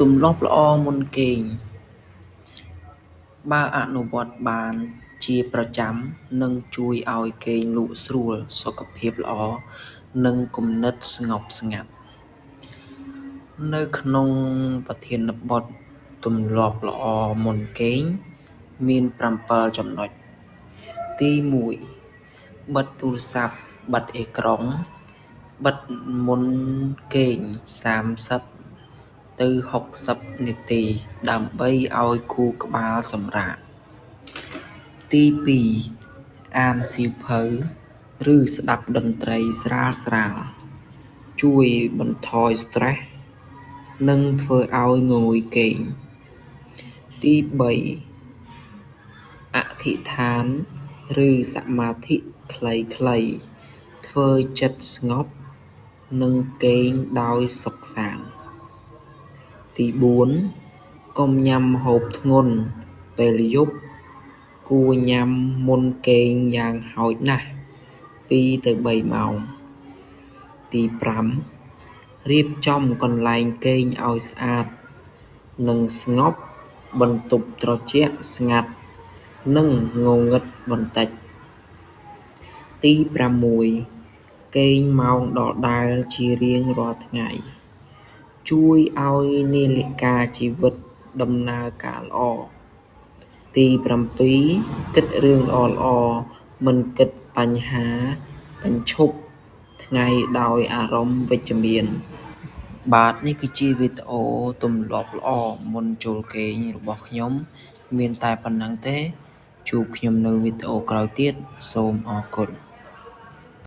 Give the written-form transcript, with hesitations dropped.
ទម្លាប់ល្អមុនគេង បើអនុវត្តបានជាប្រចាំនឹងជួយឲ្យគេងលក់ស្រួល សុខភាពល្អ និងគំនិតស្ងប់ស្ងាត់។ នៅក្នុងប្រធានបទទម្លាប់ល្អមុនគេង មាន7ចំណុច ទី1 បិទទូរស័ព្ទ បិទអេក្រង់ បិទមុនគេង30ទៅ60នាទីដើម្បីឲ្យខួរក្បាលសម្រាក។ ទី2 អានសៀវភៅ ឬស្ដាប់តន្ត្រីស្រាលៗ ជួយបន្ថយស្ត្រេស និងធ្វើឲ្យងងុយគេង។ ទី3 អធិដ្ឋាន ឬសមាធិខ្លីៗ ធ្វើចិត្តស្ងប់ និងគេងដោយសុខសាន្ត។ ទី4 កុំញ៉ាំម្ហូបធ្ងន់ពេលយប់ គួរញ៉ាំមុនគេងយ៉ាងហោចណាស់2ទៅ3ម៉ោង។ ទី5 រៀបចំកន្លែងគេងឲ្យស្អាត និងស្ងប់ បន្ទប់ត្រជាក់ស្ងាត់ និងងងឹតបន្តិច។ ទី6 គេងម៉ោងដដែលជារៀងរាល់ថ្ងៃ ជួយឲ្យនាឡិកាជីវិតដំណើរការល្អ។ ទី7 គិតរឿងល្អៗ មិនគិតបញ្ហា បញ្ឈប់ថ្ងៃដោយអារម្មណ៍វិជ្ជមាន។ បាទ នេះគឺជាវីដេអូទម្លាប់ល្អមុនចូលគេងរបស់ខ្ញុំ មានតែប៉ុណ្ណឹងទេ ជួបខ្ញុំនៅវីដេអូក្រោយទៀត សូមអរគុណ។